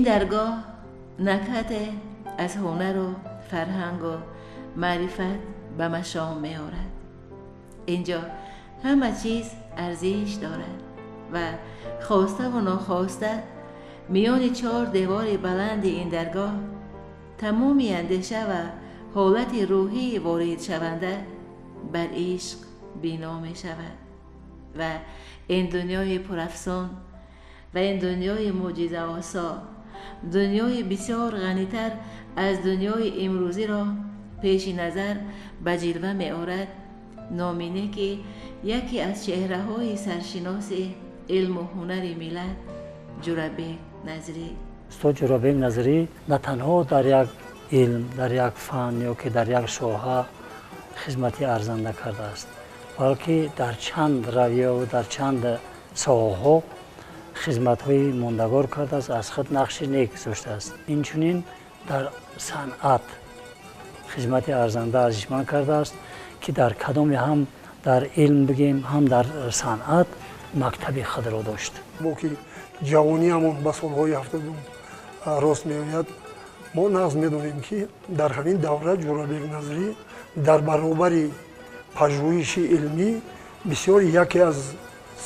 Даргоҳ накҳате аз ҳунару фарҳангу маърифат ба машом меорад. Инҷо ҳама чиз арзиш дорад ва хоставу нохоста миёни чор девори баланди ин даргоҳ тамоми андеша ва ҳолати рӯҳии воридшаванда бар ишқ бино мешавад ва ин дунёи пурафсон ва ин дунёи мӯъҷизаосо, дунёи бисёр ғанитар аз дунёи имрӯзиро пеши назар ба ҷилва меорад. Номине ки яке аз чеҳраҳои саршиноси илму ҳунари миллат, Ҷурабек Назрӣ. Устод Ҷурабек Назрӣ на танҳо дар як илм, дар як фан ё ки дар як соҳа хизмати арзанда кардааст, балки дар чанд равияву дар чанд соҳаҳо хизматҳои мондагор кардааст, аз худ нақши нек гузоштааст. Инчунин дар санъат хизмати арзанда, арзишманд кардааст, ки дар кадоме ҳам дар илм бигем, ҳам дар санъат мактаби худро дошт. Мо ки ҷавониамон ба солҳои 70-ум рост меояд, мо нағз медонем, ки дар ҳамин давра Ҷурабек Назрӣ дар баробари пажӯҳиши илмӣ бисёр яке аз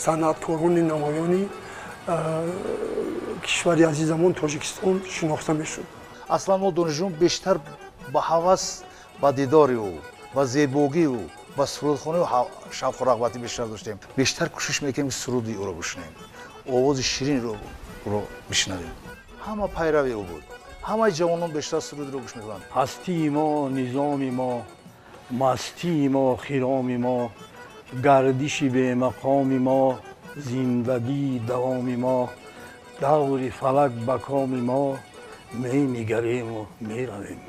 санъаткорони намоёни кишвари азизамон Тоҷикистон шинохта мешуд. Аслан мо, донишҷӯён, бештар ба ҳавас ба дидори ӯ, ба зебогии ӯ, ба сурудхонаи ӯ шавқу рағбати бештар доштем. Бештар кӯшиш мекунем, ки суруди ӯро бишунем, овози ширинро ӯро бишнавем. Ҳама пайрави ӯ буд, ҳамаи ҷавонон бештар сурудро гӯш мекунанд. Ҳастии мо, низоми мо, мастии мо, хироми мо, гардиши бемақоми мо, зиндагии давоми мо, даври фалак ба коми мо, менигариму меравем.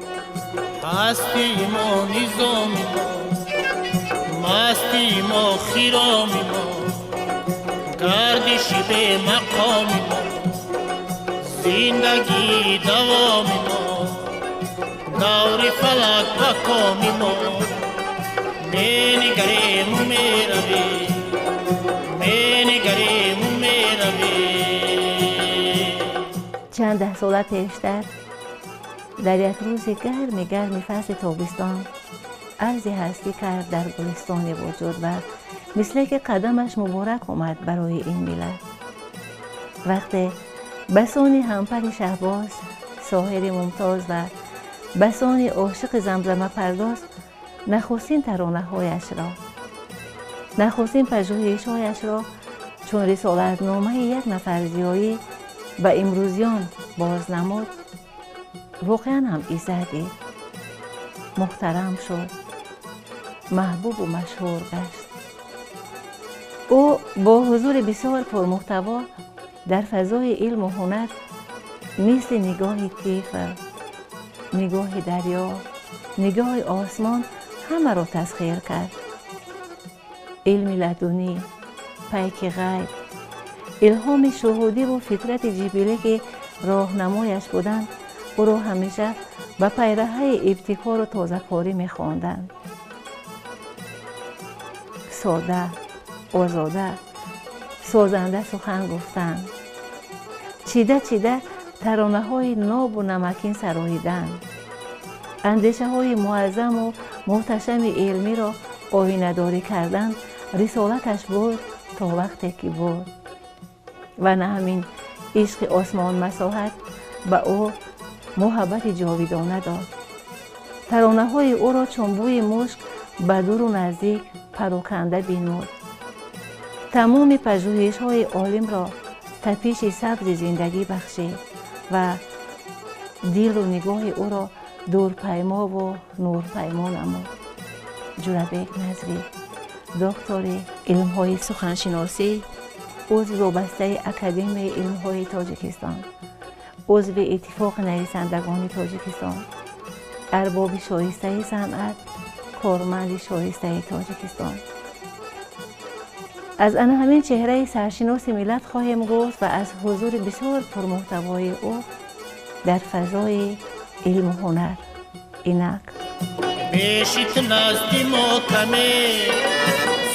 Ҳастии мо, низоми мо, мастии мо, хироми мо, гардиши бемақоми мо, зиндагии давоми мо, даври фалак ба коми мо, менигариму меравем, менигариму меравем. Чанд даҳсола пештар, дар як рӯзи гарми гарми фасли тобистон, арзи ҳастӣ кард дар гулистони вуҷуд ва мисле ки қадамаш муборак омад барои ин миллат. Вақте басони ҳампари шаҳбоз, соҳири мумтоз ва басони ошиқи замзамапардоз нахустин таронаҳояшро, нахустин пажӯҳишҳояшро чун рисолатномаи як нафар зиёӣ ба имрӯзиён боз намуд, воқеан ҳам иззат дид, муҳтарам шуд, маҳбубу машҳур гашт. Ӯ бо ҳузури бисёр пурмуҳтаво дар фазои илму ҳунар мисли нигоҳи тифл, нигоҳи дарё, нигоҳи осмон ҳамаро тасхир кард. Илми ладунӣ, пайки ғайб, илҳоми шуҳудиву фитрати ҷибилӣ, ки роҳнамояш буданд, ӯро ҳамеша ба пайраҳаи ибтикору тозакорӣ мехонданд. Сода, озода, созанда сухан гуфтан, чида чида таронаҳои нобу намакин сароидан, андешаҳои муаззаму муҳташами илмиро оинадорӣ кардан рисолаташ буд то вақте ки буд. Ва на ҳамин ишқи осмонмасоҳат ба ӯ муҳаббати ҷовидона дод. Таронаҳои ӯро чун бӯи мушк ба дуру наздик пароканда бинмуд. Тамоми пажӯҳишҳои олимро тапиши сабзи зиндагӣ бахшид ва дилу нигоҳи ӯро дурпаймову нурпаймо намуд. Ҷурабек Назрӣ, доктори илмҳои суханшиносӣ, узви вобастаи Академияи илмҳои Тоҷикистон, узви Иттифоқи нависандагони Тоҷикистон, арбоби шоистаи санъат, корманди шоистаи Тоҷикистон. Аз ана ҳамин чеҳраи саршиноси миллат хоҳем гуфт ва аз ҳузури бисёр пурмуҳтавои ӯ дар фазои илму ҳунар. Инак. Бешит назди мо каме,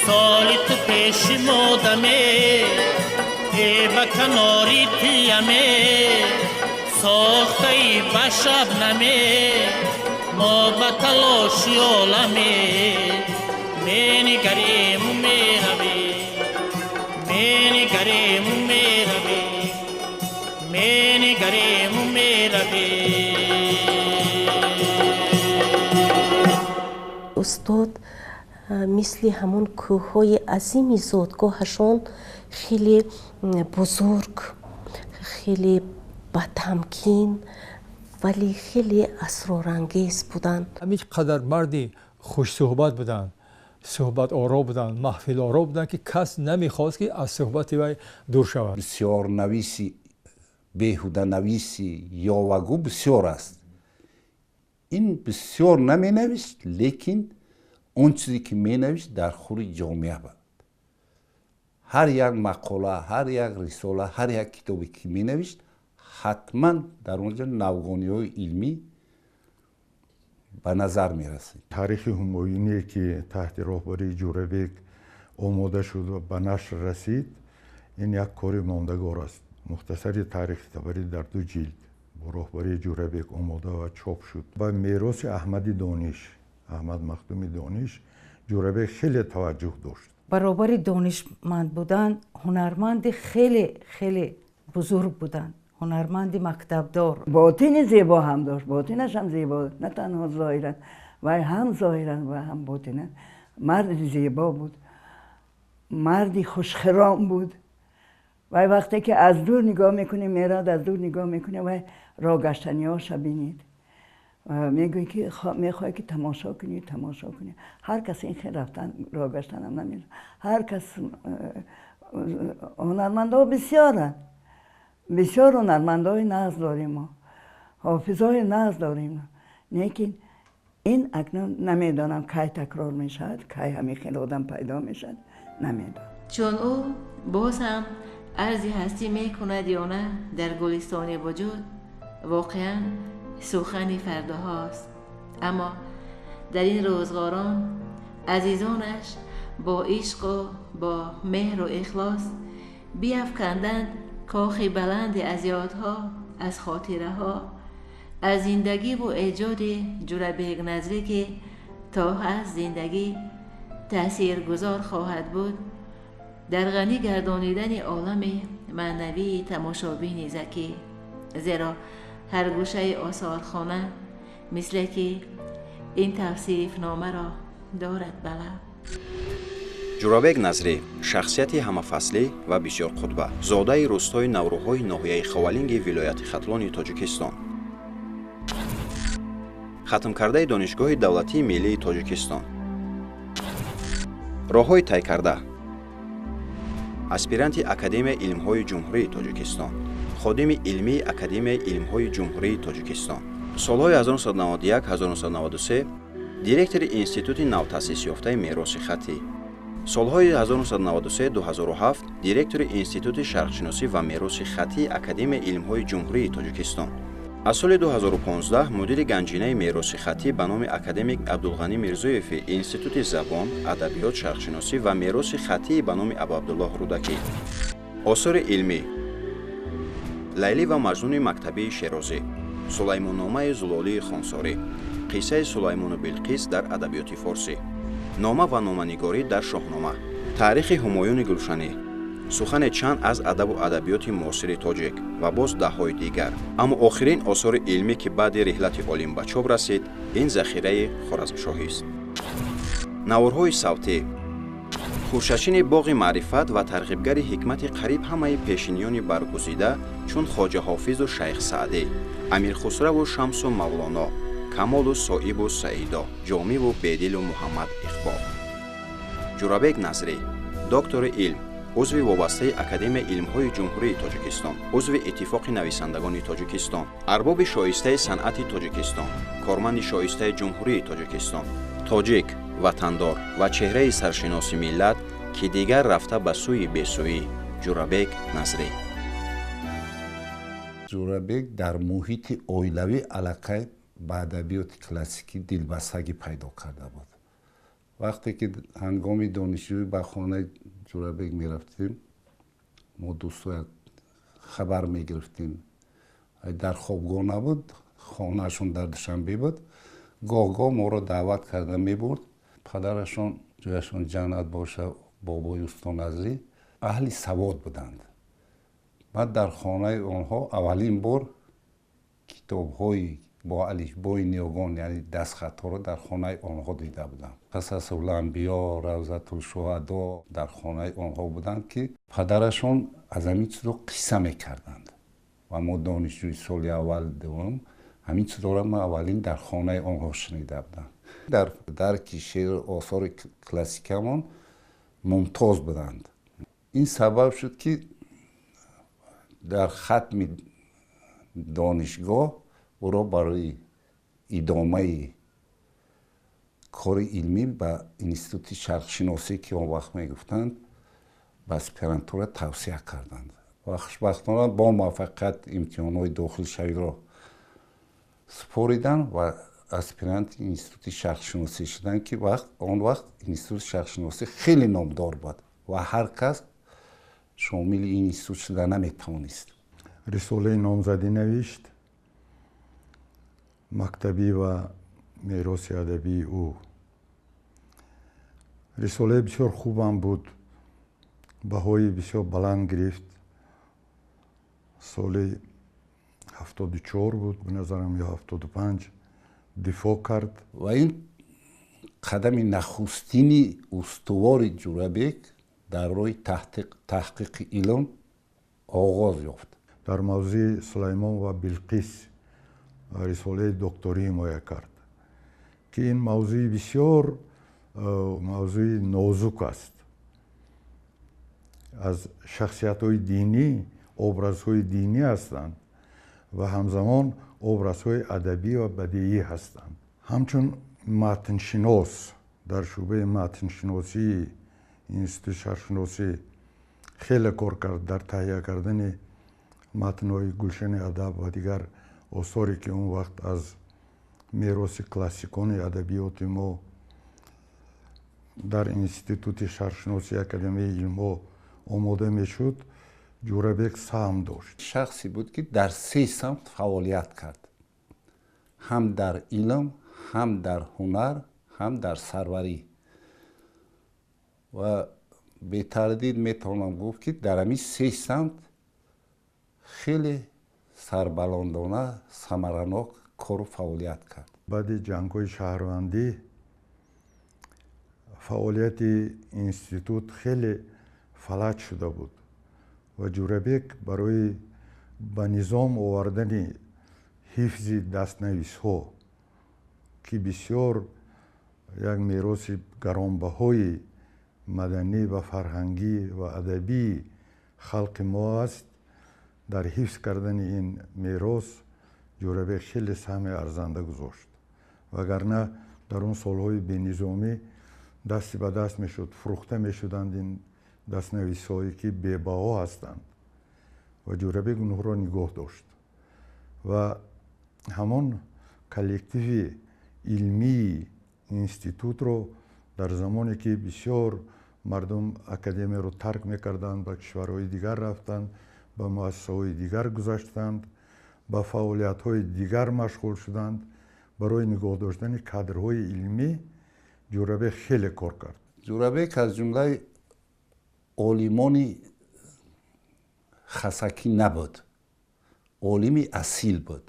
соли ту пеши мо даме, э ба канори тияме. Сохтаи ба шабнаме, мо ба талоши оламе менигариму меравем, менигариму меравем, менигариму меравем. Устод мисли ҳамон кӯҳҳои азими зодгоҳашон хеле бузург, хеле батамкин, вале хеле асрорангез буданд. Ҳамин қадар марди хушсуҳбат буданд, суҳбаторо буданд, маҳфилоро буданд, ки кас намехост, ки аз суҳбати вай дур шавад. Бисёрнависи, беҳуданависи, ёвагӯ бисёр аст. Ин бисёр наменавишт, лекин он чизе ки менавишт, дар хури ҷомеа буд. Ҳар як мақола, ҳар як рисола, ҳар як китобе ки менавишт, ҳатман дар он ҷо навгониҳои илмӣ ба назар мерасид. Таърихи ҳумоюние, ки таҳти роҳбарии Ҷӯрабек омода шуд ва ба нашр расид, ин як кори мондагор аст. Мухтасари таърихи Табарӣ дар ду ҷилд бо роҳбарии Ҷӯрабек омода ва чоп шуд. Ба мероси Аҳмади Дониш, Аҳмад Махдуми Дониш, Ҷӯрабек хеле таваҷҷӯҳ дошт. Баробари донишманд будан, ҳунарманди хеле хеле бузург буданд, ҳунарманди мактабдор. Ботини зебо ҳам дошт, ботинаш ҳам зебо, на танҳо зоҳиран, вай ҳам зоҳиран ва ҳам ботинан марди зебо буд, марди хушхиром буд. Вай вақте ки аз дур нигоҳ мекунӣ, мерад, аз дур нигоҳ мекунӣ, вай роҳ гаштаниҳоша бинед, мегӯӣ ки мехоҳӣ ки тамошо кунӣ, тамошо кунӣ. Ҳар кас ин хел рафтан, роҳ гаштанам намедонад. Ҳар кас, ҳунармандҳо бисёранд, бисёр ҳунармандҳои нағз дорем мо, ҳофизҳои нағз дорем, лекин ин акнун намедонам, кай такрор мешавад, кай ҳамин хел одам пайдо мешавад, намедонам. Чун ӯ боз ҳам арзи ҳастӣ мекунад ё на дар гулистони вуҷуд, воқеан сухани фардоҳост. Аммо дар ин рӯзғорон азизонаш бо ишқу бо меҳру ихлос биафканданд кохи баланде аз ёдҳо, аз хотираҳо, аз зиндагиву эҷоди Ҷӯрабек Назрӣ, ки то ҳаст зиндагӣ таъсиргузор хоҳад буд дар ғанӣ гардонидани олами маънавии тамошобини закӣ, зеро ҳар гӯшаи осорхона мисле ки ин тавсифномаро дорад бала. Ҷӯрабек Назрӣ шахсияти ҳамафаслӣ ва бисёрқутба, зодаи рӯстои Наврӯҳои ноҳияи Ховалинги вилояти Хатлони Тоҷикистон, хатмкардаи Донишгоҳи давлатии миллии Тоҷикистон, роҳҳои тай карда, аспиранти Академияи илмҳои Ҷумҳурии Тоҷикистон, ходими илмии Академияи илмҳои Ҷумҳурии Тоҷикистон, солҳои 1991-1993 директори Институти навтаъсисёфтаи мероси хаттӣ, солҳои 1993-2007 директори Институти шарқшиносӣ ва мероси хаттии Академияи илмҳои Ҷумҳурии Тоҷикистон, аз соли 2015 мудири ганҷинаи мероси хаттӣ ба номи академик Абдулғанӣ Мирзоеви Институти забон, адабиёт, шарқшиносӣ ва мероси хаттии ба номи Абуабдуллоҳ Рӯдакӣ. Осори илмӣ: Лайлӣ ва Маҷнуни мактабии Шерозӣ, Сулаймонномаи Зулолии Хонсорӣ, Қиссаи Сулаймону Билқис дар адабиёти форсӣ, Нома ва номанигорӣ дар Шоҳнома, Таърихи Ҳумоюни Гулшанӣ, сухане чанд аз адабу адабиёти муосири тоҷик ва боз даҳҳои дигар. Аммо охирин осори илмӣ, ки баъди риҳлати олим ба чоп расид, ин Захираи Хоразмшоҳист. Наворҳои савтӣ: хуршашини боғи маърифат ва тарғибгари ҳикмати қариб ҳамаи пешиниёни баргузида, чун Хоҷа Ҳофизу Шайх Саъдӣ, Амирхусраву Шамсу Мавлоно, Камолу Соибу Саидо, Ҷомиву Бедилу Муҳаммад Иқбол. Ҷӯрабек Назрӣ, доктори илм, узви вобастаи Академияи илмҳои Ҷумҳурии Тоҷикистон, узви Иттифоқи нависандагони Тоҷикистон, арбоби шоистаи санъати Тоҷикистон, корманди шоистаи Ҷумҳурии Тоҷикистон, тоҷик, ватандор ва чеҳраи саршиноси миллат, ки дигар рафта ба сӯи бесӯӣ. Ҷӯрабек Назрӣ. Ҷӯрабек дар муҳити оилавӣ аллакай ба адабиёти классикӣ дилбастагӣ пайдо карда буд. Вақте ки ҳангоми донишҷӯӣ ба хонаи Ҷӯрабек мерафтем, мо дӯстоя хабар мегирифтем. Дар хобгоҳ набуд, хонаашон дар Душанбе буд. Гоҳ-гоҳ моро даъват карда мебурд. Падарашон, ҷояшон ҷаннат боша, бобои усто Назрӣ, аҳли савод буданд. Баъд дар хонаи онҳо аввалин бор китобҳои бо алифбои ниёгон, яъне дастхатҳоро дар хонаи онҳо дида будам. Қасасуланбиё, Равзатулшуҳадо дар хонаи онҳо буданд, ки падарашон аз ҳамин чизо қисса мекарданд. Ва мо донишҷӯи соли аввал дуввум ҳамин чизоро ман аввалин дар хонаи онҳо шунида будам. Дар дарки шеъру осори классикамон мумтоз буданд. Ин сабаб шуд, ки дар хатми донишгоҳ ӯро барои идомаи кори илмӣ ба Институти шарқшиносӣ, ки он вақт мегуфтанд, ба аспирантура тавсия карданд. Ва хушбахтона бо муваффақият имтиҳонҳои дохилшавиро супориданд ва аспиранти Институти шарқшиносӣ шуданд, ки он вақт Институти шарқшиносӣ хеле номдор буд ва ҳар кас шомили ин институт шуда наметавонист. Рисолаи номзадӣ навишт, мактабӣ ва мероси адабии ӯ. Рисолаи бисёр хубам буд, баҳои бисёр баланд гирифт. Соли 74 буд, ба назарам, ё 75 дифоъ кард. Ва ин қадами нахустини устувори Ҷӯрабек дар роҳи таҳқиқи илм оғоз ёфт. Дар мавзӯи Сулаймон ва Билқис рисолаи докторӣ ҳимоя кард, ки ин мавзӯи бисёр мавзӯи нозук аст. Аз шахсиятҳои динӣ, образҳои динӣ ҳастанд ва ҳамзамон образҳои адабӣ ва бадиӣ ҳастанд. Ҳамчун матншинос дар шӯъбаи матншиносии Институти шарқшиносӣ хеле кор кард дар таҳия кардани матнҳои Гулшани адаб ва дигар осоре, ки он вақт аз мероси классикони адабиёти мо дар Институти шарқшиносии Академияи илмҳо омода мешуд, Ҷӯрабек саҳм дошт. Шахсе буд, ки дар се самт фаъолият кард: ҳам дар илм, ҳам дар ҳунар, ҳам дар сарварӣ. Ва бетардид метавонам гуфт, ки дар ҳамин се самт хеле сарбаландона, самаранок кору фаъолият кард. Баъди ҷангҳои шаҳрвандӣ фаъолияти институт хеле фалаҷ шуда буд ва Ҷӯрабек барои ба низом овардани ҳифзи дастнависҳо, ки бисёр як мероси гаронбаҳои маданӣ ва фарҳангӣ ва адабии халқи мо аст, дар ҳифз кардани ин мерос Ҷӯрабек хеле саҳми арзанда гузошт. Вагарна дар он солҳои бенизомӣ дасти ба даст мешуд, фурӯхта мешуданд ин дастнависҳое, ки бебаҳо ҳастанд, ва Ҷӯрабек онҳоро нигоҳ дошт ва ҳамон коллективи илмии институтро дар замоне, ки бисёр мардум академияро тарк мекарданд, ба кишварҳои дигар рафтанд, ба муассисаҳои дигар гузаштанд, ба фаъолиятҳои дигар машғул шуданд, барои нигоҳ доштани кадрҳои илмӣ Ҷӯрабек хеле кор кард. Ҷӯрабек аз ҷумлаи олимони хасакӣ набуд, олими асил буд.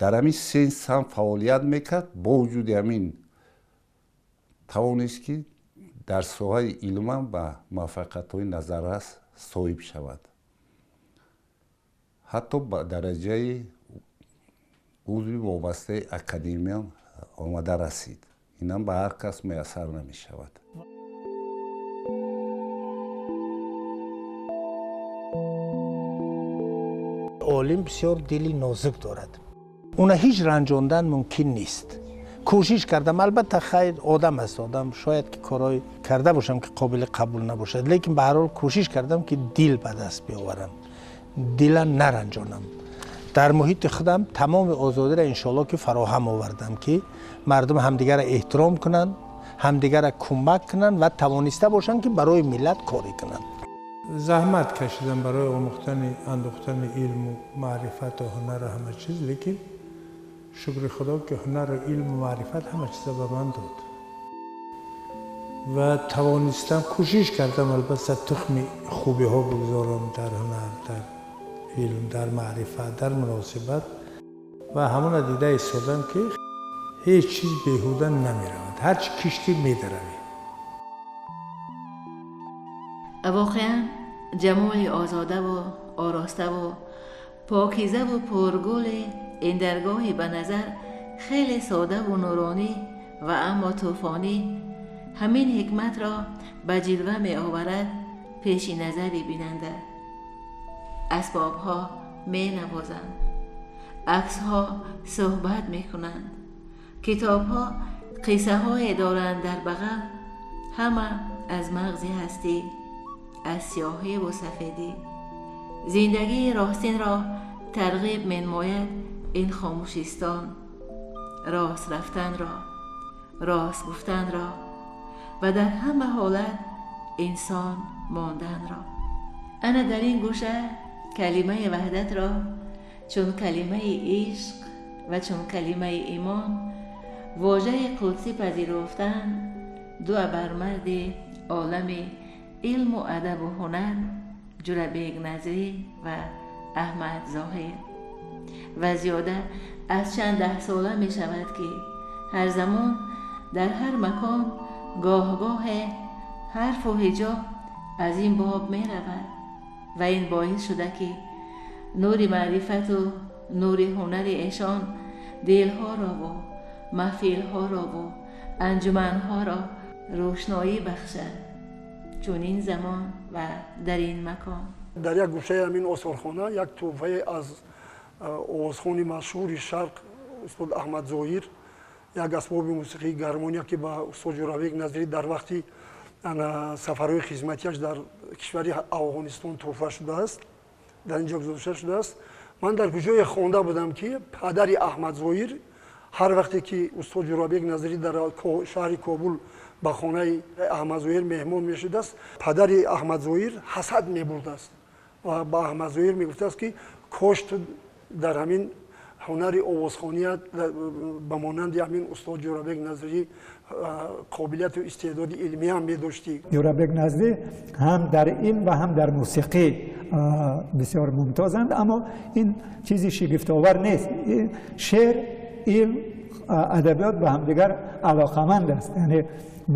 Дар ҳамин се самт фаъолият мекард. Бо вуҷуди ҳамин тавонист, ки дар соҳаи илмам ба муваффақиятҳои назаррас соҳиб шавад, ҳатто ба дараҷаи узви вобастаи академия омада расид. Инам ба ҳар кас муяссар намешавад. Олим бисёр дили нозук дорад, уна ҳеҷ ранҷондан мумкин нест. Кӯшиш кардам, албатта, хайр, одам аст, одам шояд ки корҳои карда бошам, ки қобили қабул набошад, лекин ба ҳар ҳол кӯшиш кардам, ки дил ба даст биёварам, дила наранҷонам. Дар муҳити худам тамоми озодиро, иншоалло, ки фароҳам овардам, ки мардум ҳамдигарро эҳтиром кунанд, ҳамдигарро кӯмак кунанд ва тавониста бошанд, ки барои миллат корӣ кунанд. Заҳмат кашидам барои омӯхтани, андӯхтани илму маърифату ҳунару ҳама чиз, лекин шукри Худо, ки ҳунару илму маърифат ҳама чиза ба ман дод ва тавонистам, кӯшиш кардам, албатта, тухми хубиҳо бигзорам дар ҳунар, дар илм, дар маърифат, дар муносибат ва ҳамона дида истодам, ки ҳеҷ чиз беҳуда намеравад, ҳарчи киштӣ медаравӣ. Воқеан, ҷамоли озодаву ороставу покизаву пургули ин даргоҳи ба назар хеле содаву нуронӣ ва аммо тӯфонӣ ҳамин ҳикматро ба ҷилва меоварад пеши назари бинанда. Асбобҳо менавозанд, аксҳо суҳбат мекунанд, китобҳо қиссаҳое доранд дар бағал, ҳама аз мағзи ҳастӣ, аз сиёҳиву сафедӣ. Зиндагии ростинро тарғиб менамояд ин хомӯшистон, рост рафтанро, рост гуфтанро ва дар ҳама ҳолат инсон монданро. Ана дар ин гӯша калимаи ваҳдатро чун калимаи ишқ ва чун калимаи имон, вожаи қудсӣ пазируфтанд ду абармарди олами илму адабу ҳунар, Ҷурабек Назрӣ ва Аҳмад Зоҳир. Ва зиёда аз чанд даҳсола мешавад, ки ҳар замон, дар ҳар макон, гоҳ-гоҳе ҳарфу ҳиҷо аз ин боб меравад ва ин боис шуда, ки нури маърифату нури ҳунари эшон дилҳорову маҳфилҳорову анҷуманҳоро рӯшноӣ бахшад чунин замон ва дар ин макон. Дар як гӯшаи ҳамин осорхона як тӯҳфае аз овозхони машҳури Шарқ, устод Аҳмад Зоҳир, як асбоби мусиқии гармония, ки ба устод Ҷурабек Назрӣ дар вақти сафарҳои хизматиаш дар кишвари Афғонистон тӯҳфа шудааст, дар ин ҷо гузошта шудааст. Ман дар куҷое хонда будам, ки падари Аҳмад Зоҳир ҳар вақте ки устод Ҷурабек Назрӣ дар шаҳри Кобул ба хонаи Аҳмад Зоҳир меҳмон мешудааст, падари Аҳмад Зоҳир ҳасад мебурдааст ва ба Аҳмад Зоҳир мегуфтааст, ки кош ту дар ҳамин ҳунари овозхоният ба монанди ҳамин устод Ҷурабек Назрӣ қобилияту истеъдоди илмӣ ҳам медоштӣ. Ҷурабек Назрӣ ҳам дар илм ва ҳам дар мусиқӣ бисёр мумтозанд, аммо ин чизи шигифтовар нест. Шеър, илм, адабиёт ба ҳамдигар алоқаманд аст, яъне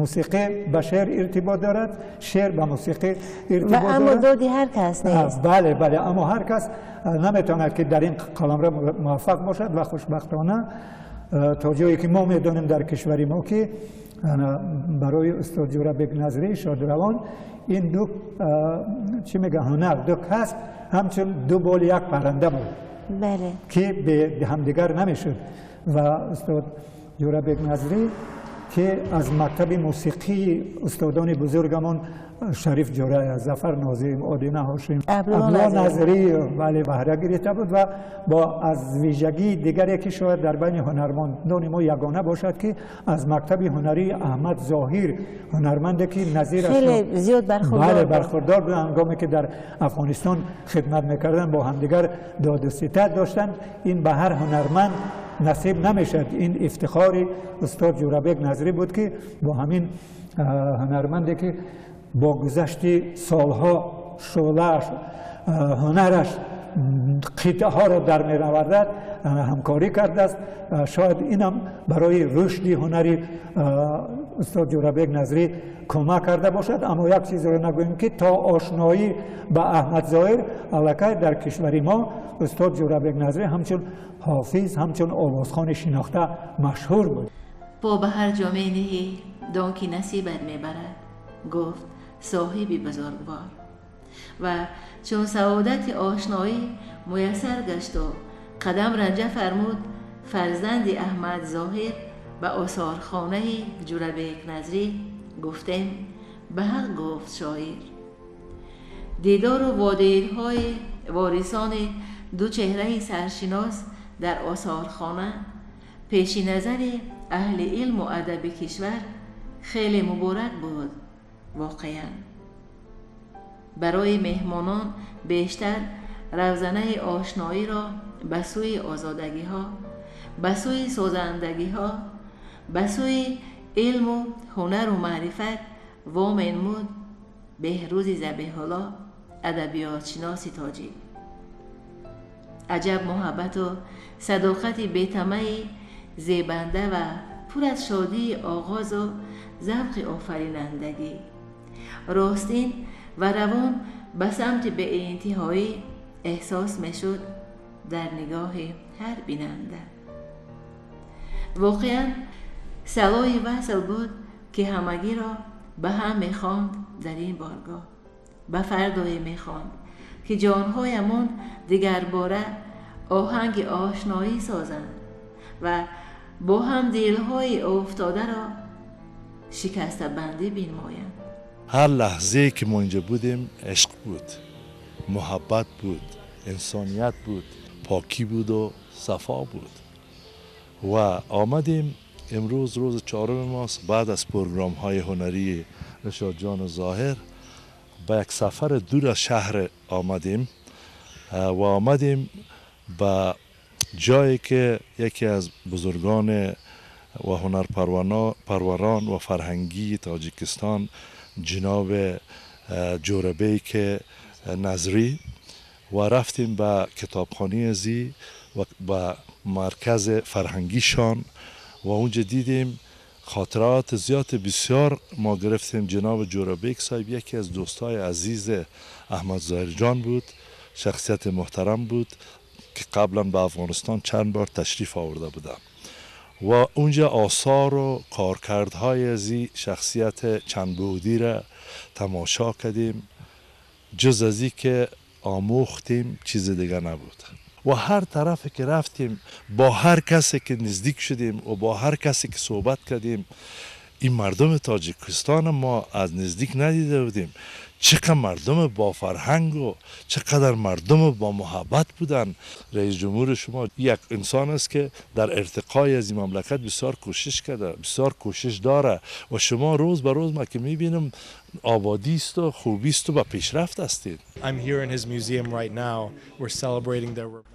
мусиқӣ ба шеър иртибот дорад, шеър ба мусиқӣ иртибот дорад. Аммо доди ҳар кас нест. Бале, бале, аммо ҳар кас наметавонад, ки дар ин қаламрав муваффақ бошад ва хушбахтона, то ҷое ки мо медонем, дар кишвари мо, ки барои устод Ҷурабек Назрӣ шодравон ин ду, чӣ мега, ҳунар, ду касб ҳамчун ду боли як парранда буд, ки бе ҳамдигар намешуд. Ва устод Ҷурабек Назрӣ, ки аз мактаби мусиқии устодони бузургамон Шариф Ҷураев, Зафар Нозим, Одина Ҳошим, Абдулло Назрӣ, бале, баҳра гирифта буд ва бо аз вижагии дигаре, ки шояд дар байни ҳунармандони мо ягона бошад, ки аз мактаби ҳунарии Аҳмад Зоҳир, ҳунарманде ки назираш хеле зиёд бархурдор, бархурдор буд, ҳангоме ки дар Афғонистон хидмат мекарданд, бо ҳамдигар доду ситад доштанд. Ин ба ҳар ҳунарманд насиб намешавад. Ин ифтихори устод Ҷурабек Назрӣ буд, ки бо ҳамин ҳунарманде, ки бо гузашти солҳо шӯълааш, ҳунараш қитъаҳоро дар меравардад, ҳамкорӣ кардааст. Шояд инам барои рушди ҳунари устод Ҷурабек Назрӣ кӯмак карда бошад. Аммо як чизро нагӯем, ки то ошноӣ ба Аҳмад Зоҳир аллакай дар кишвари мо устод Ҷурабек Назрӣ ҳамчун ҳофиз, ҳамчун овозхони шинохта машҳур буд. По ба ҳар ҷо мениҳӣ, дон ки насибат мебарад, гуфт соҳиби бузургвор. Ва чун саодати ошноӣ муяссар гашту қадам ранҷа фармуд фарзанди Аҳмад Зоҳир ба осорхонаи Ҷурабек Назрӣ, гуфтем, ба ҳақ гуфт шоир. Дидору водидҳои ворисони ду чеҳраи саршинос дар осорхона пеши назари аҳли илму адаби кишвар хеле муборак буд воқеан. Барои меҳмонон бештар равзанаи ошноиро ба сӯи озодагиҳо, ба сӯи созандагиҳо, ба сӯи илму ҳунару маърифат воменмуд Беҳрӯзи Забеҳулло, адабиётшиноси тоҷик. Аҷаб муҳаббату садоқати бетамаи зебанда ва пур аз шодии оғозу завқи офаринандагӣ, ростин ва равон ба самти беинтиҳоӣ эҳсос мешуд дар нигоҳи ҳар бинанда. Воқеан салои васл буд, ки ҳамагиро ба ҳам мехонд дар ин боргоҳ, ба фардое мехонд, ки ҷонҳоямон дигарбора оҳанги ошноӣ созанд ва бо ҳам дилҳои уфтодаро шикастабандӣ бинмоянд. Ҳар лаҳзае ки мо инҷа будем, ишқ буд, муҳаббат буд, инсоният буд, покӣ буду сафо буд. Ва омадем, имрӯз рӯзи чорум мост, баъд аз програмҳои ҳунарии Рашодҷон Зоҳир ба як сафари дур аз шаҳр омадем ва омадем ба ҷое ки яке аз бузургон ва ҳунарпарварон ва фарҳангии Тоҷикистон, ҷаноб Ҷӯрабек Назрӣ, ва рафтем ба китобхонаи зӣ ва ба маркази фарҳангишон ва онҷа дидем خاطرات زیاد بسیار ما گرفتیم. جناب جورابیک صاحب یکی از دوستای عزیز احمد ظاهر جان بود، شخصیت محترم بود که قبلا به افغانستان چند بار تشریف آورده بودم و اونجا آثار و کارکردهای از این شخصیت چند بعدی را تماشا کردیم. جز از این که آموختیم چیز دیگه نبود. و هر طرف که رفتیم، با هر کسی که نزدیک شدیم و با هر کسی که صحبت کردیم، این مردم تاجیکستان ما از نزدیک ندیده بودیم، چقدر مردم با فرهنگ و چقدر مردم با محبت بودن. رئیس جمهور شما یک انسان است که در ارتقای از این مملکت بسیار کوشش کرده، بسیار کوشش داره و شما روز به روز ما که میبینم آبادی است و خوبی است و با پیشرفت هستید.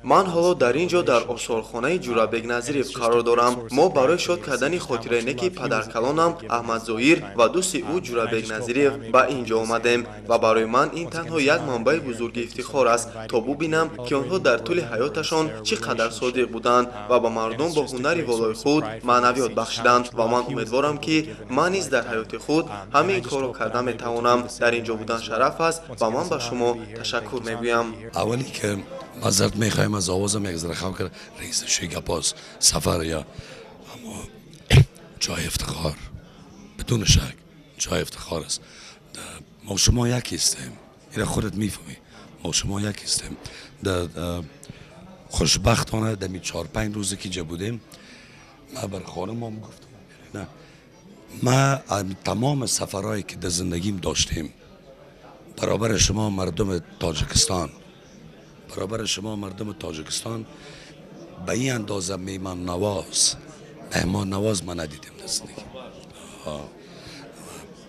Ман ҳоло дар ин ҷо дар осорхонаи Ҷурабек Назриев қарор дорам. Мо барои шод кардани хотираи неки падаркалонам Аҳмадзоҳир ва дӯсти ӯ Ҷурабек Назриев ба ин ҷо омадем ва барои ман ин танҳо як манбаи бузурги ифтихор аст, то бубинам, ки онҳо дар тӯли ҳаёташон чӣ қадар содиқ буданд ва ба мардум бо ҳунари волои худ маънавиёт бахшиданд. Ва ман умедворам, ки ман низ дар ҳаёти худ ҳамин корро карда метавонам. Дар ин ҷо будан шараф аст ва ман ба шумо ташаккур мегӯям. Аввале ки معذرت میخوایم از آوازم یک ذره خم کرد رئیس شیگپاس سفر یا، اما جای افتخار، بدون شک جای افتخار است. ما شما یک هستیم، این خودت میفهمی، ما شما یک هستیم. خوشبختانه در 4-5 روزی که اینجا بودیم، من بر خانمم گفتم نه، ما تمام سفرهایی که در زندگیم داشتیم برابر شما مردم تاجیکستان، برابر شما مردم تاجیکستان به این اندازه میمان نواز، مهمان نواز من ندیدیم در زندگی.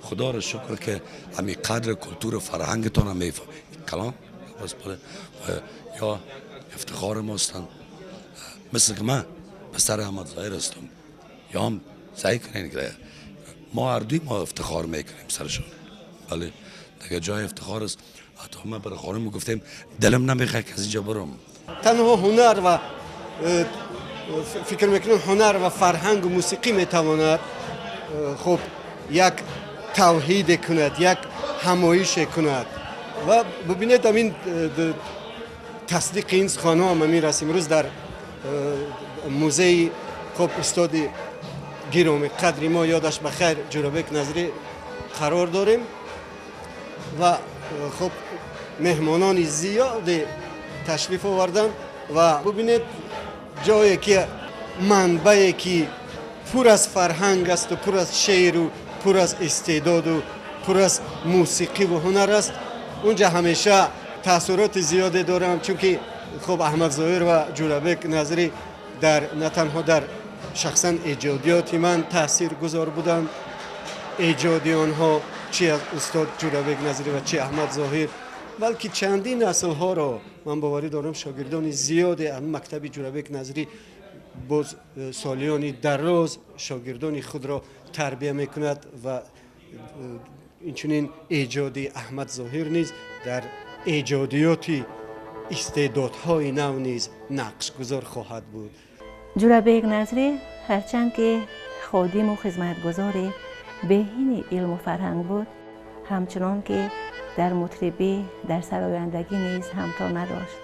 خدا را شکر که همی قدر کلتور و فرهنگتان هم میفهمید. کلام یا افتخار ماستن، مثل که من پسر احمد ظاهر هستم یا هم سعی کنین که ما هر دوی ما افتخار میکنیم سرشون. ولی دیگه جای افتخار است. حتی من برای خانم گفتیم دلم نمیخواد که از اینجا برم. تنها هنر و فکر میکنم هنر و فرهنگ و موسیقی میتواند خب یک توحید کند، یک همایش کند. و ببینید همین تصدیق این سخن‌ها هم میرسیم. امروز در موزه خب استاد گرامی قدری ما یادش بخیر جورابک نظری قرار داریم و خب مهمانان زیاد تشریف آوردن و ببینید جایی که منبعی که پر از فرهنگ است و پر از شعر و پر از استعداد و پر از موسیقی و هنر است، اونجا همیشه تاثیرات زیادی دارم، چون که خب احمد ظاهر و جورابک نظری در نه تنها در شخصا ایجادیات من تاثیر گذار بودند، ایجادی آنها Чи устод Ҷӯрабек Назирӣ ва чи Аҳмад Зоҳир, балки чандин наслҳоро ман боварӣ дорам, шогирдони зиёде аз мактаби Ҷӯрабек Назирӣ боз солиёни дароз шогирдони худро тарбия мекунад ва инчунин эҷоди Аҳмад Зоҳир низ дар эҷодиёти истеъдодҳои нав низ нақшгузор хоҳад буд. Ҷӯрабек Назрӣ ҳарчанд ки ходиму хизматгузори беҳини илму фарҳанг буд, ҳамчунон ки дар мутрибӣ, дар сарояндагӣ низ ҳамто надошт.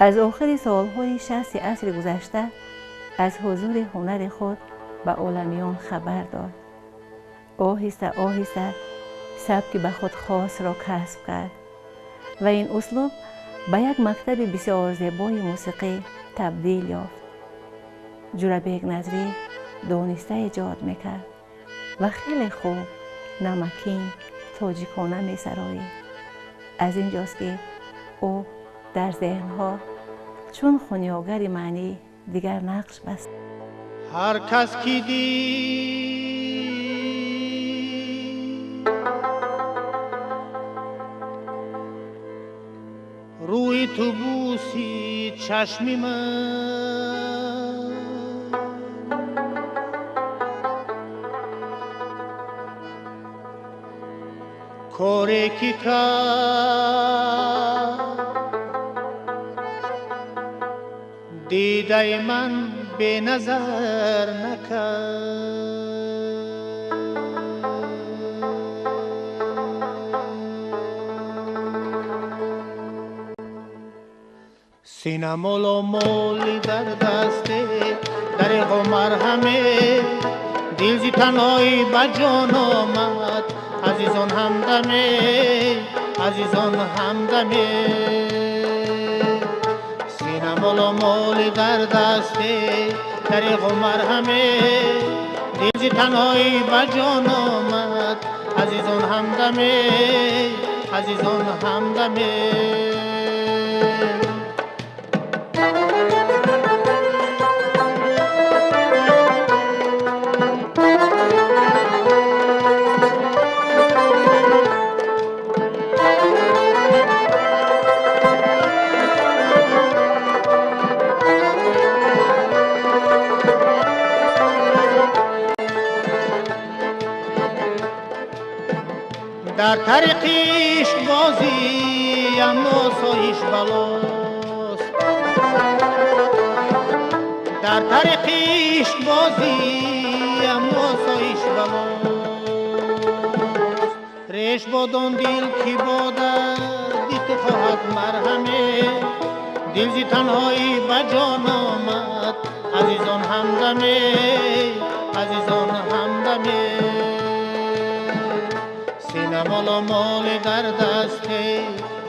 Аз охири солҳои 60 асри гузашта аз ҳузури ҳунари худ ба оламиён хабар дод. Оҳиста оҳиста сабки ба худ хосро касб кард ва ин услуб ба як мактаби бисёр зебои мусиқӣ табдил ёфт. Ҷӯрабек Назрӣ дониста эҷод мекард ва хеле хуб, намакин, тоҷикона месароид. Аз ин ҷост ки ӯ дар зеҳнҳо чун хунёгари маънӣ дигар нақш баст. Ҳар кас ки дид рӯи ту бӯсид чашми ман, коре ки кард дидаи ман беназар накард. Синамоло моли дар дасте, дареғо марҳаме, дил зи танҳоӣ ба ҷон омад, азизон ҳамдаме, азизон ҳамдаме. Синамоло моли дар дасте, дареғо марҳаме, дил зи танҳоӣ ба ҷон омад, азизон ҳамдаме, азизон ҳамдаме. Дар тариқи ишқбозӣ аммо соҳиш балост, дар тариқи ишқбозӣ аммо соҳиш балост. Реш бодон дил ки бодарди ту хоҳад марҳаме, дил зи танҳоӣ ба ҷон омад, азизон ҳамдаме, азизон ҳамдаме. Синамоло моли дар дасте,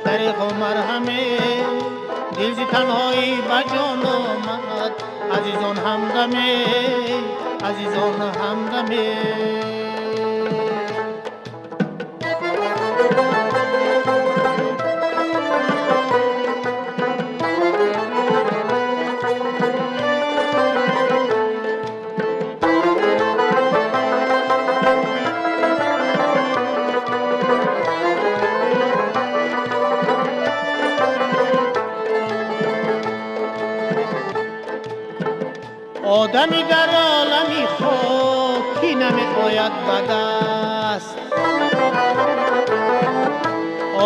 дареғо марҳаме, дил зи танҳоӣ ба ҷон омад, азизон ҳамдаме, азизон ҳамдаме. Одами дар олами хокӣ намеояд ба даст,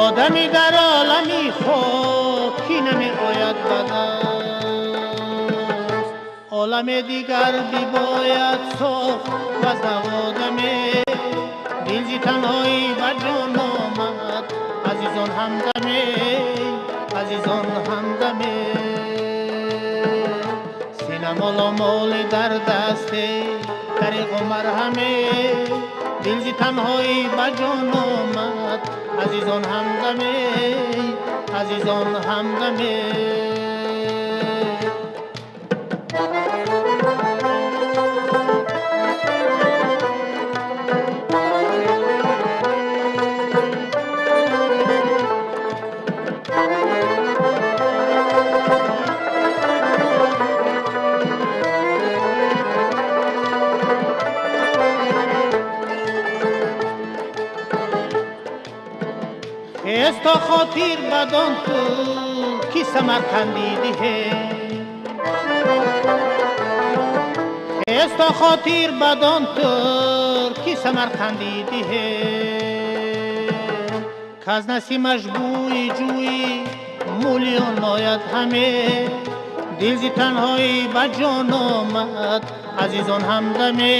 одами дар олами хокӣ намеояд ба даст. Олами дигар бибояд сохт ваз одаме, дил зи танҳоӣ ба ҷон омад, азизон ҳамдаме, азизон ҳамдаме. Синамоло моли дар дасте, дареғо марҳаме, дил зи танҳоӣ ба ҷон омад, азизон ҳамдаме, азизон ҳамдаме. Хез то хотир бадон ту ки Самарқандӣ диҳе, хез то хотир бадон ту ки Самарқандӣ диҳе. Каз насимаш бӯи ҷӯи мулиён ояд ҳаме, дил зи танҳоӣ ба ҷон омад, азизон ҳамдаме,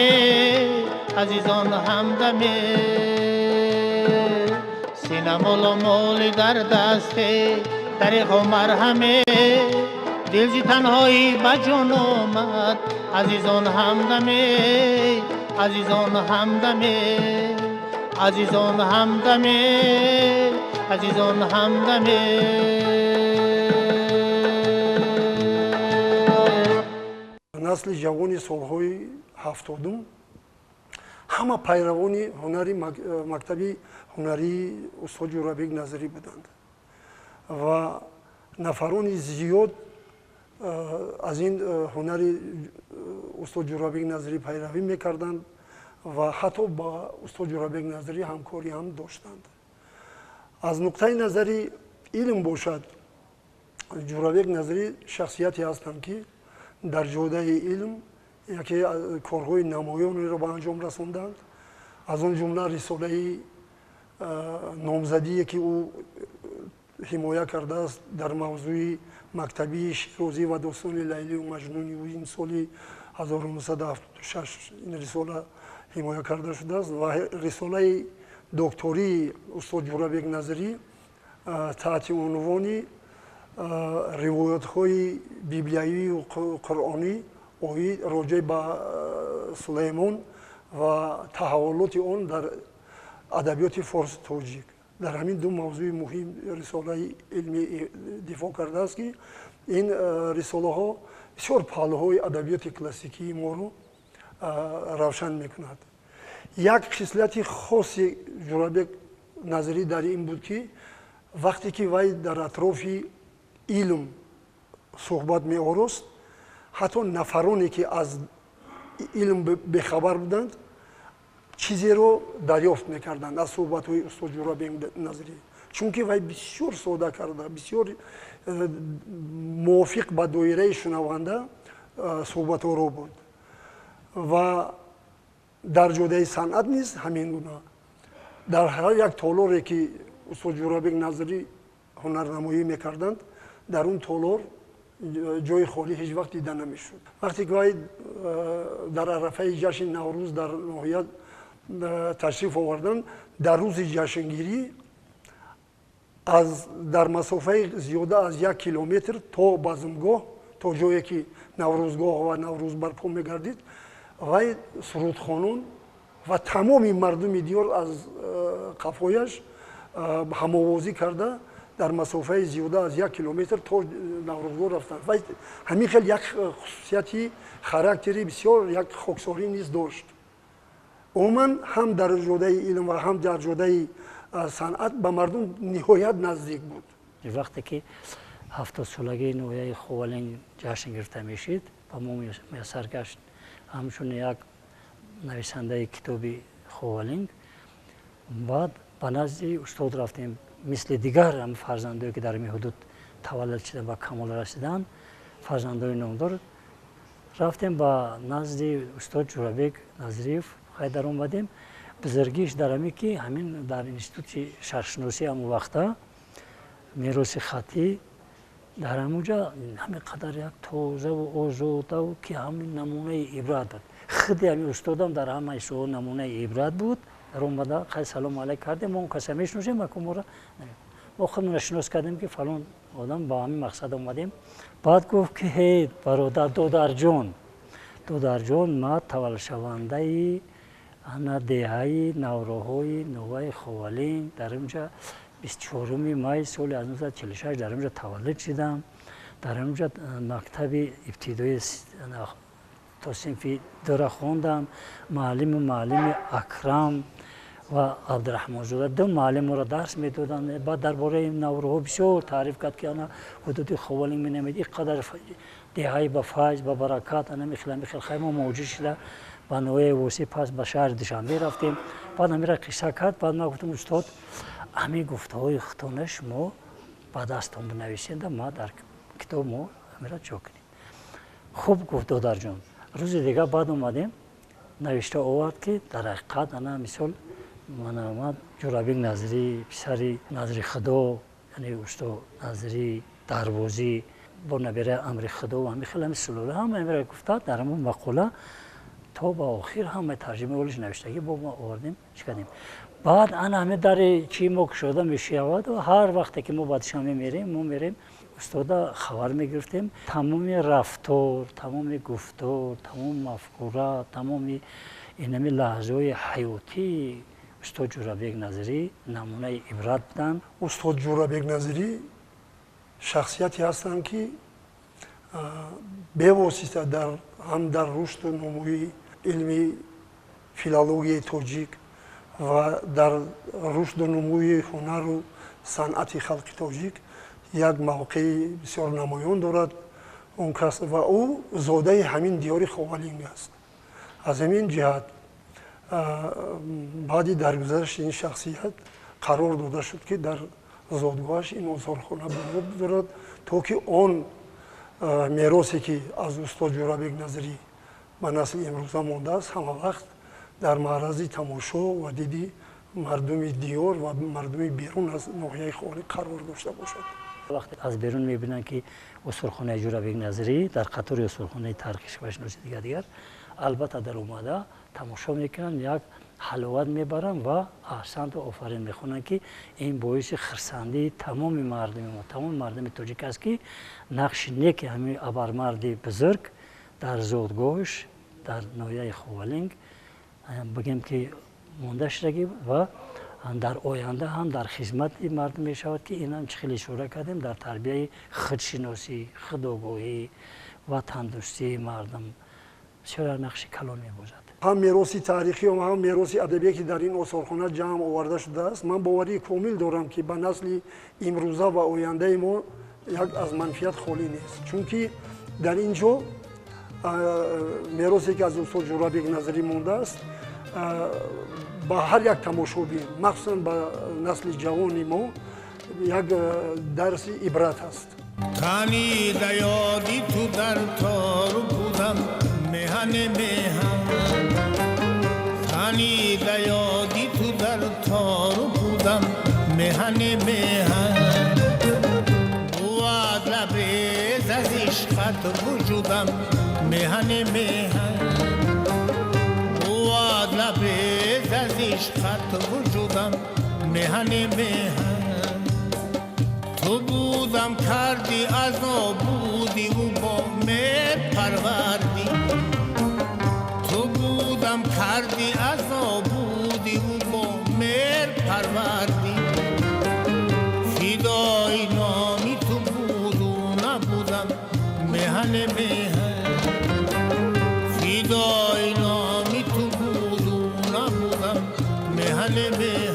азизон ҳамдаме. Синамоло моли дар дасте, дариғо марҳаме, дил зи танҳоӣ ба ҷон омад, азизон ҳамдаме, азизон ҳамдаме, азизон ҳамдаме, азизон ҳамдаме. Насли ҷавони солҳои 70-ум ҳама пайравони ҳунари мактаби ҳунарии устод Ҷӯрабек Назарӣ буданд ва нафарони зиёд аз ин ҳунари устод Ҷӯрабек Назарӣ пайравӣ мекарданд ва ҳатто ба устод Ҷӯрабек Назарӣ ҳамкорӣ ҳам доштанд. Аз нуқтаи назари илм бошад, Ҷӯрабек Назарӣ шахсияте ҳастанд, ки дар ҷодаи илм яке корҳои намоёнеро ба анҷом расонданд. Аз он ҷумла рисолаи номзадие, ки ӯ ҳимоя кардааст дар мавзӯи мактабии Широзӣ ва достони Лайлию Маҷнуни ӯ, ин соли 1976 ин рисола ҳимоя карда шудааст ва рисолаи доктории устод Ҷӯрабек Назарӣ таҳти унвони ривоятҳои библиявию қуръонӣ оид роҷеъ ба Сулаймон ва таҳаввулоти он дар адабиёти форсу тоҷик. Дар ҳамин ду мавзӯи муҳим рисолаи илмӣ дифоъ кардааст, ки ин рисолаҳо бисёр паҳлӯҳои адабиёти классикии моро равшан мекунад. Як хислати хоси Ҷӯрабек Назарӣ дар ин буд, ки вақте ки вай дар атрофи илм суҳбат меорост, ҳатто нафароне, ки аз илм бехабар буданд, чизеро дарёфт мекарданд аз суҳбатҳои устод Ҷӯрабек Назарӣ, чунки вай бисёр сода карда, бисёр мувофиқ ба доираи шунаванда суҳбатҳоро буд. Ва дар ҷодаи санъат низ ҳамин гуна. Дар ҳар як толоре, ки устод Ҷӯрабек Назарӣ ҳунарнамоӣ мекарданд, дар он толор ҷои холӣ ҳеҷ вақт дида намешуд. Вақте ки вай дар арафаи ҷашни Наврӯз дар ноҳия ташриф оварданд, дар рӯзи ҷашнгирӣ дар масофаи зиёда аз 1 километр то базмгоҳ, то ҷое ки наврӯзгоҳ ва наврӯз барпо мегардид, вай сурудхонон ва тамоми мардуми диёр аз қафояш ҳамовозӣ карда дар масофаи зиёда аз 1 километр то наврӯзгоҳ рафтанд. Вай ҳамин хел як хусусияти характери бисёр як хоксорӣ низ дошт. Умуман ҳам дар ҷодаи илм ва ҳам дар ҷодаи санъат ба мардум ниҳоят наздик буд. Вақте ки 70-солагии ноҳияи Ховалинг ҷашн гирифта мешид, ба мо муяссар гашт ҳамчун як нависандаи китоби Ховалинг. Баъд ба назди устод рафтем, мисли дигар фарзандое, ки дар ин ҳудуд таваллуд шуданд, ба камол расиданд, фарзандои номдор, рафтем ба назди устод Ҷӯрабек Назриев. Хай дар омадем, бузургиш дар ҳаме, ки ҳамин дар институти шарқшиносӣ ҳамон вақта мероси хаттӣ дар ҳамонҷа ҳамин қадар як тозаву озодаву ки ҳамин намунаи ибрат буд. Худи ҳамин устодам дар ҳамаи суол намунаи ибрат буд. Дар омада хай салому алайк кардем, мо он каса мешиносем, аку моро мо худмонро шинос кардем, ки фалон одам ба ҳамин мақсад омадем. Баъд гуфт, ки ҳей бародар, додарҷон, додарҷон, ман таваллудшавандаи ана деҳаи навроҳои ноҳияи Ховалинг, дар онҷа 24 май соли 1946 дар онҷа таваллуд шудам. Дар онҷа мактаби ибтидоӣ то синфи 2 хондам. Муаллими Акрам ва Абдураҳмонзода ду муаллим моро дарс медоданд. Баъд дар бораи навроҳо бисёр таъриф кард, ки ана ҳудуди Ховалинг менамед, ин қадар деҳаи ба файз, ба баракат, ана михел михел. Хай мо муҳоҷир шуда Ба ноҳияи Восеъ, пас ба шаҳри Душанбе рафтем. Баъд ҳамира қисса кард. Баъд ман гуфтам: устод, ҳамин гуфтаҳои худтона шумо ба дастон бинависенда, ма дар китоб мо ҳамира ҷо кунем. Хуб, гуфт додарҷон. Рӯзи дигар баъд омадем, навишта овард, ки дар ҳақиқат ана мисол ман Ҷӯрабек Назирӣ, писари Назри Худо, яъне усто Назирӣ Дарвозӣ, бо набираи Амри Худо ва ҳамин хел ҳамин сулола ҳама ҳамира гуфта, дар ҳамон мақола то ба охир ҳамаи тарҷимаи ҳолиш навиштагӣ бо мо овардем, чӣ кардем. Баъд ана ҳамин дари чи мо кушода мешавад ва ҳар вақте ки мо ба Душанбе мерем, мо мерем, устода хабар мегирифтем. Тамоми рафтор, тамоми гуфтор, тамоми мафкура, тамоми инами лаҳзаҳои ҳаётии устод Ҷӯрабек Назирӣ намунаи ибрат буданд. Устод Ҷӯрабек Назирӣ шахсияте ҳастанд, ки бевосита ҳам дар рушду нумӯи илми филологияи тоҷик ва дар рушду нумӯи ҳунару санъати халқи тоҷик як мавқеи бисёр намоён дорад он кас, ва ӯ зодаи ҳамин диёри Ховалинг аст. Аз ҳамин ҷиҳат баъди даргузашти ин шахсият қарор дода шуд, ки дар зодгоҳаш ин осорхона бунёд гузорад, то ки он меросе, ки аз устод Ҷӯрабек Назирӣ ба насли имрӯза мондааст, ҳама вақт дар маърази тамошо ва диди мардуми диёр ва мардуми берун аз ноҳияи Ховалинг қарор дошта бошад. Вақте аз берун мебинанд, ки осорхонаи Ҷӯрабек Назирӣ дар қатори осорхонаи таърихи шабашиноси дигар дигар, албатта дар омада тамошо мекунанд, як ҳаловат мебаранд ва аҳсанту офарин мехонанд, ки ин боиси хирсандии тамоми мардуми мо, тамоми мардуми тоҷик аст, ки нақши неки ҳамин абармарди бузург дар зодгоҳаш дар ноҳияи Ховалинг бигем, ки монда шудагӣ ва дар оянда ҳам дар хизмати мардум мешавад, ки инам чӣ хеле ишора кардем, дар тарбияи худшиносӣ, худогоҳӣ ва тандӯстии мардум бисёр нақши калон мебозад. Ҳам мероси таърихӣ ва ҳам мероси адабие, ки дар ин осорхона ҷамъ оварда шудааст, ман боварии комил дорам, ки ба насли имрӯза ва ояндаи мо як аз манфиат холӣ нест, чунки дар ин ҷо меросе, ки аз устод Ҷӯрабек Назирӣ мондааст, ба ҳар як тамошобин, махсусан ба насли ҷавони мо, як дарси ибрат аст. Тани даёди ту дар тору будам, меҳани меҳан. Тани даёди ту дар тору будам, меҳани меҳан. Буад лабрез аз ишқат вуҷудам, меҳани меҳан. Буад лабрез аз ишқат вуҷудам, меҳани меҳан. Ту будам кардӣ аз нобудиву бо меҳр парвардӣ. Ту будам кардӣ аз нобудиву бо меҳр парвардӣ. Фидои номи ту буду набудам, меҳани меҳан. Фидои номи ту буду набудам, меҳани меҳан.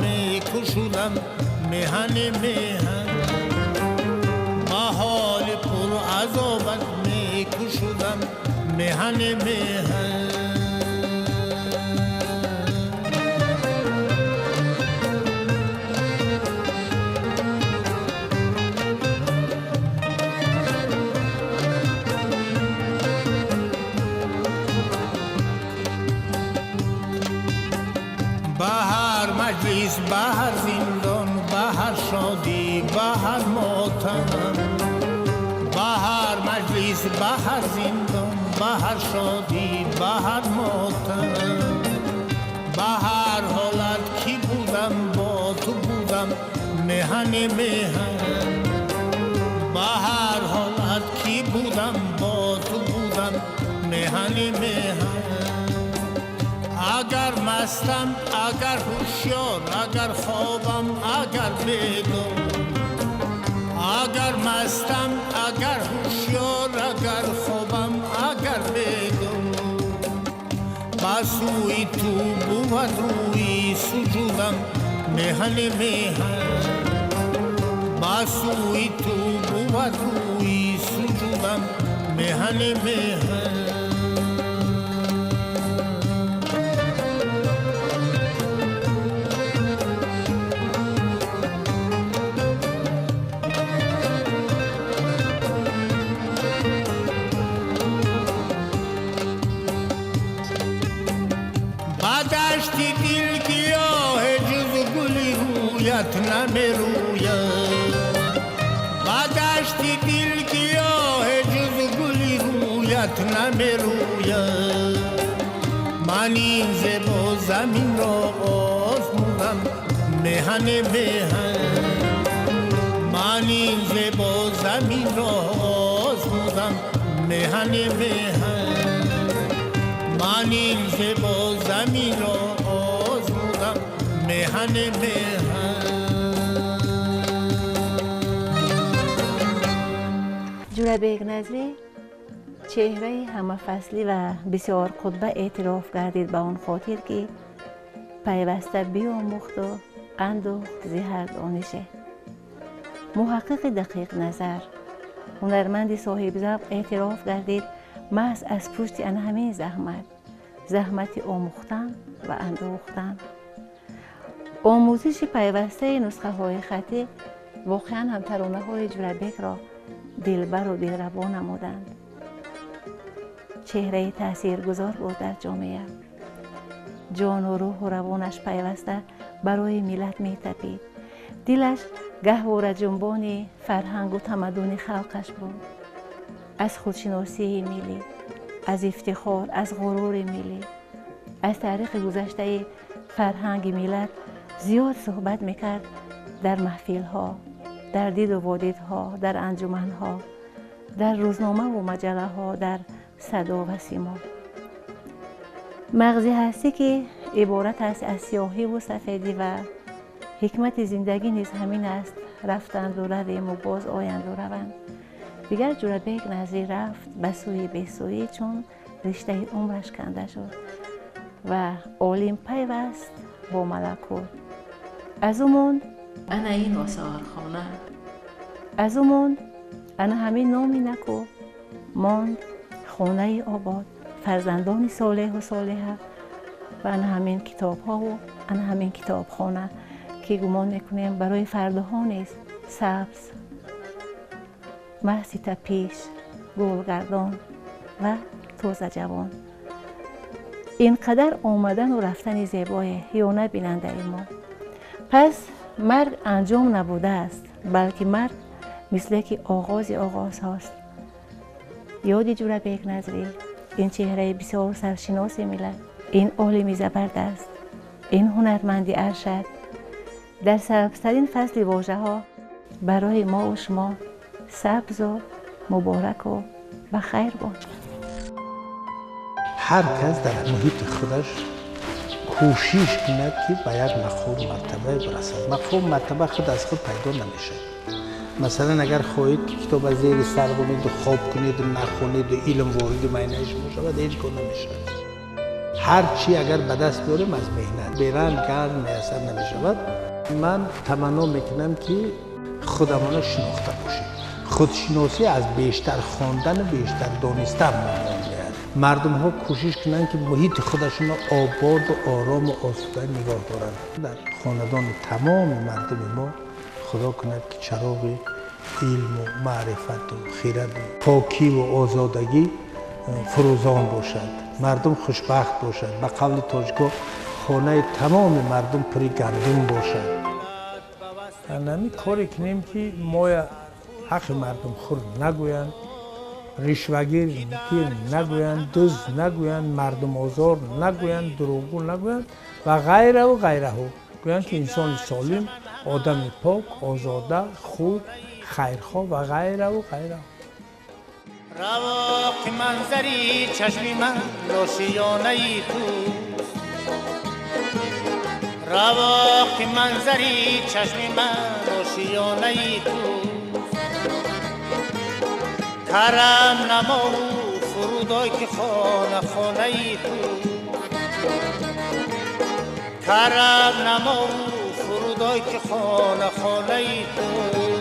Мекушудам меҳани меҳан. Ба ҳоли пуразобат мекушудам, меҳани меҳан. Ба ҳар маҷлис, ба ҳар зиндон, ба ҳар шодӣ, ба ҳар мотам. Ба ҳар маҷлис, ба ҳар зиндон, ба ҳар шодӣ, ба ҳар мотам. Ба ҳар ҳолат ки будам, бо ту будам, меҳани меҳан. Ба ҳар ҳолат будам, бо ту будам, меҳани меҳан. Агар мастам, агар ҳушёр, агар хобам, агар бедор. Агар мастам, агар ҳушёр, агар хобам, агар бедор. Ба сӯи ту бувад рӯи суҷудам, меҳани меҳан. Ба сӯи ту бувад рӯи суҷудам, меҳани меҳан. Дашти дил гиёҳ ҷуз гули рӯят намерӯяд. Ба дашти дил гиёҳ ҷуз гули рӯят намерӯяд. Ман ин зебо заминро озмудам, меҳани меҳан. Ман ин зебо заминро озмудам, меҳани меҳан. Ман ин зебо заминро озмудам, меҳани меҳан. Ҷӯрабек Назрӣ чеҳраи ҳамафаслӣ ва бисёр қутба эътироф гардид ба он хотир, ки пайваста биомӯхту андӯхт зи ҳар донише. Муҳаққиқи дақиқназар, ҳунарманди соҳибзавқ эътироф гардид маҳз аз пушти ана ҳамин заҳмат, заҳмати омӯхтан ва андӯхтан. Омӯзиши пайвастаи нусхаҳои хаттӣ воқеан ҳам таронаҳои Ҷӯрабекро дилбару дилрабо намуданд. Чеҳраи таъсиргузор буд дар ҷомеа. Ҷону рӯҳу равонаш пайваста барои миллат метапид. Дилаш гаҳвораҷунбони фарҳангу тамаддуни халқаш буд. Аз худшиносии миллӣ, аз ифтихор, аз ғурури миллӣ, аз таърихи гузаштаи фарҳанги миллат зиёд суҳбат мекард дар маҳфилҳо, дар диду водидҳо, дар анҷуманҳо, дар рӯзномаву маҷаллаҳо, дар садо ва симо. Мағзи ҳастӣ, ки иборат аст аз сиёҳиву сафедӣ ва ҳикмати зиндагӣ низ ҳамин аст, рафтанду равему боз оянду раванд. Дигар Ҷӯрабек Назрӣ рафт ба сӯи бесӯӣ, чун риштаи умраш канда шуд ва олим пайваст бо малакут. Аз ӯ монд ана ин осорхона, аз ӯ монд ана ҳамин номи наку, монд хонаи обод, фарзандони солеҳу солеҳа ва ана ҳамин китобҳову ана ҳамин китобхона, ки гумон мекунем барои фардоҳо низ сабз, маҳзи тапиш, гулгардон ва тозаҷавон. Ин қадар омадану рафтани зебое ё набинандаи мо. Пас марг анҷом набудааст, балки марг мисле ки оғози оғозҳост. Ёди Ҷӯрабек Назрӣ, ин чеҳраи бисёр саршиноси миллат, ин олими забардаст, ин ҳунарманди аршад, дар сабзтарин фасли вожаҳо барои мову шумо сабзу мубораку ба хайр бод. Ҳар кас дар муҳити худаш кӯшиш кунад, ки ба як мақому мартабае бирасад. Мақому мартаба худ аз худ пайдо намешавад. Масалан, агар хоҳед ки китоб аз зери сар кунеду хоб кунеду нахонеду илм вориди майнаи шумо шавад, ҳеҷ гоҳ намешавад. Ҳар чи агар ба даст биёрем, аз меҳнат беранг гарм меяссар намешавад. Ман таманно мекунам, ки худамона шинохта бошем. Худшиносӣ аз бештар хондану бештар донистан меояд. Мардумҳо кӯшиш кунанд, ки муҳити худашонро ободу орому осуда нигоҳ доранд. Дар хонадони тамоми мардуми мо худо кунад, ки чароғи илму маърифату хираду покиву озодагӣ фурӯзон бошад, мардум хушбахт бошад. Ба қавли тоҷико, хонаи тамоми мардум пури гандум бошад. Ҳамин коре кунем, ки моя ҳаққи мардумхӯр нагӯянд, ришвагир нагӯянд, дузд нагӯянд, мардумозор нагӯянд, дурӯғгӯ нагӯянд ва ғайраву ғайраҳу. Гӯянд, ки инсони солим, одами пок, озода, хуб, хайрхоҳ ва ғайраву ғайраҳу. Равоқи манзари чашми ман ошиёнаи туст, равоқи манзари чашми ман ошиёнаи туст. Карам намову фурудой ки хона хонаи туст, карам намову фурудой ки хона хонаи туст.